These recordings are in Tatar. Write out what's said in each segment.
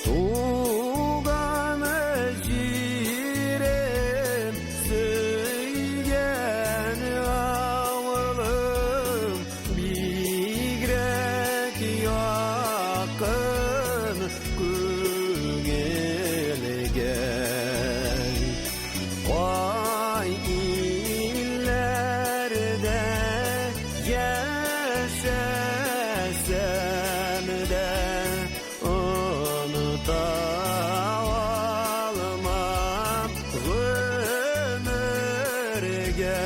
Туган җирем, сөйгән авылым, бигрәк якын күңелгә. Кай илләрдә яшәсәм дә, оныта алмам гомергә.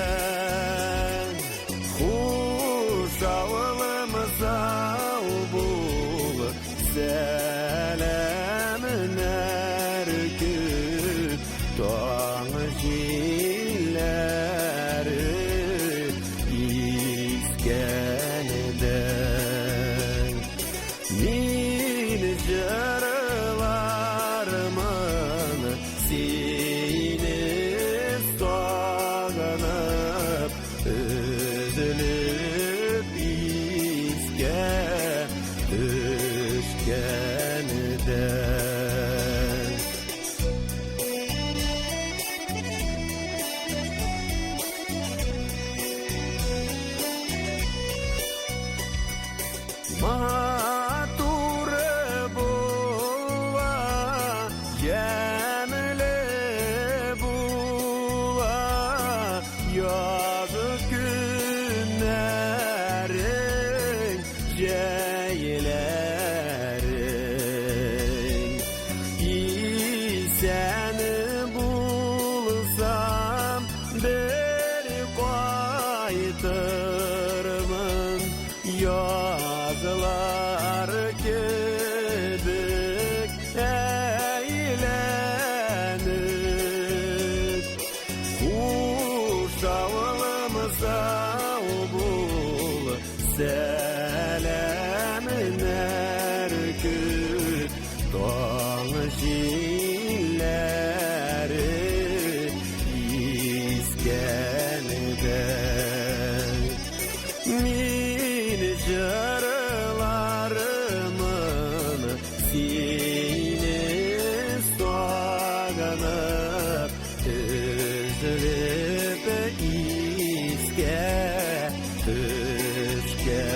Хуш, авылым, сау бул, сәламнәр көт, таң җилләре искәндә. Мин җырлармын сине сагынып, өзелеп искә төшкәндә. Матур була, ямьле була, яз көннәрең, җәйләрең. Исән булсам, бер кайтырмын. Язлар кебек әйләнеп, Хуш, авылым, сау бул, сәламнәр көт, таң җилләре искәндә. Мин җырларымын сине сагынып, өзелеп искә төшкәндә.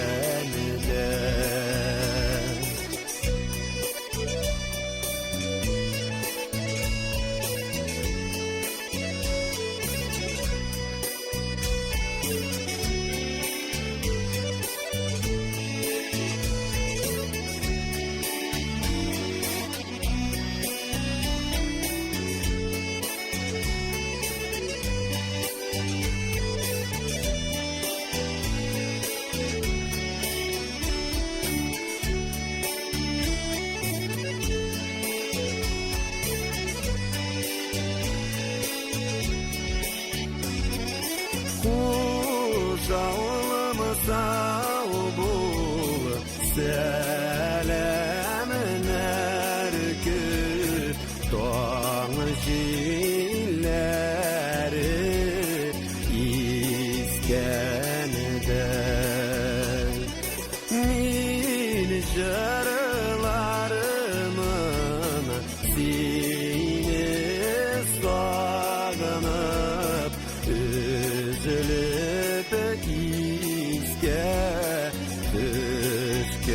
Хуш, авылым, сау бул, сәламнәр көт, таң җилләре искәндә. Мин җырларымын сине сагынып, өзелеп искә төшкәндә.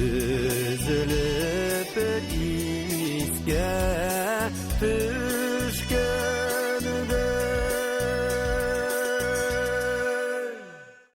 Өзелеп искә.